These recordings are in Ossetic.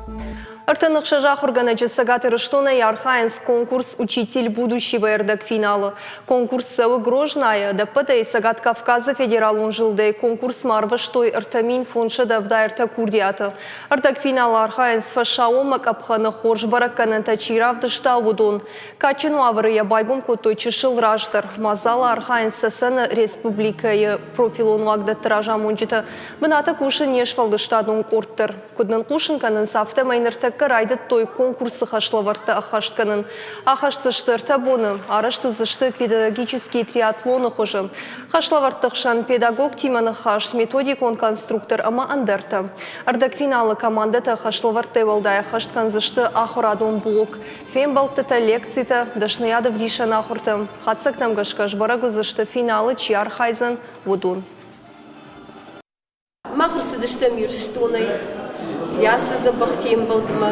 36 ахуыргӕнӕджы Цӕгат Ирыстонӕй архайынц конкурс «Учитель будущего» ӕрдӕгфиналы. Конкурс цӕуы Грознайы, ӕдӕппӕтӕй Цӕгат Кавказы федералон зылдӕй конкурсмӕ ӕрвыстой 3573 курдиаты. Ӕрдӕгфиналы архайынц фӕсаууонмӕ къӕпхӕны хорз бӕрӕггӕнӕнтӕ чи равдыста, уыдон. Кадджын уавӕры йӕ байгом кодтой чысыл раздӕр. Мадзалы архайынц Цӕцӕны республикӕйы профилон уагдӕтты разамонджытӕ. Бынаты кусы не сфӕлдыстадон къорд дӕр. Куыд нын хъусын кӕнынц, афтӕмӕй ныртӕккӕ райдыдтой конкурсы хӕслӕвӕрдтӕ ӕххӕст кӕнын. Ахӕсдзысты ӕртӕ боны, арӕзт уыдзысты педагогический триатлоны хуызы. Хӕслӕвӕрдты хсӕн педагогтимӕ ныхас, методикон конструктор ӕмӕ ӕндӕртӕ. Ӕрдӕгфиналы командӕтӕ хӕслӕвӕрдтӕй уӕлдай ӕххӕст кӕндзысты ахуырадон блок, фембӕлдтытӕ, лекцитӕ, дӕсныйад ӕвдисӕн ахуыртӕ. Хатдзӕгтӕм гӕсгӕ сбӕрӕг уыдзысты, финалы чи архайдзӕн, уыдон. Мах ӕрцыдыстӕм Ирыстонӕй ацы дзӕбӕх фембӕлдмӕ.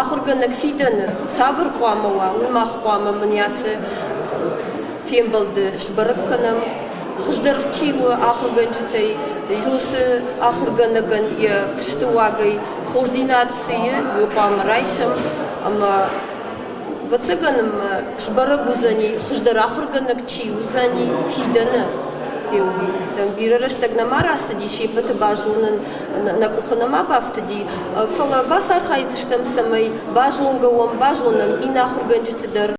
Ахуыргӕнӕг фидӕны цавӕр хъуамӕ уа, уый мах хъуамӕ мын ацы фембӕлды сбӕрӕг кӕнӕм. Хуыздӕр чи у ахуыргӕнджытӕй, уыцы ахуыргӕнӕгӕн йӕ куысты уагӕй хорздзинад цы и, уый хъуамӕ райсӕм ӕмӕ Ӕвӕццӕгӕн ӕмӕ сбӕрӕг уыдзӕни, хуыздӕр ахуыргӕнӕг чи уыдзӕни фидӕны, уый. Бирӕ рӕстӕг нӕма рацыди, се ппӕты базонын нӕ къухы нӕма бафтыди, фӕлӕ бацархайдзыстӕм, цӕмӕй базонгӕ уӕм, базонӕм иннӕ ахуыргӕнджыты дӕр.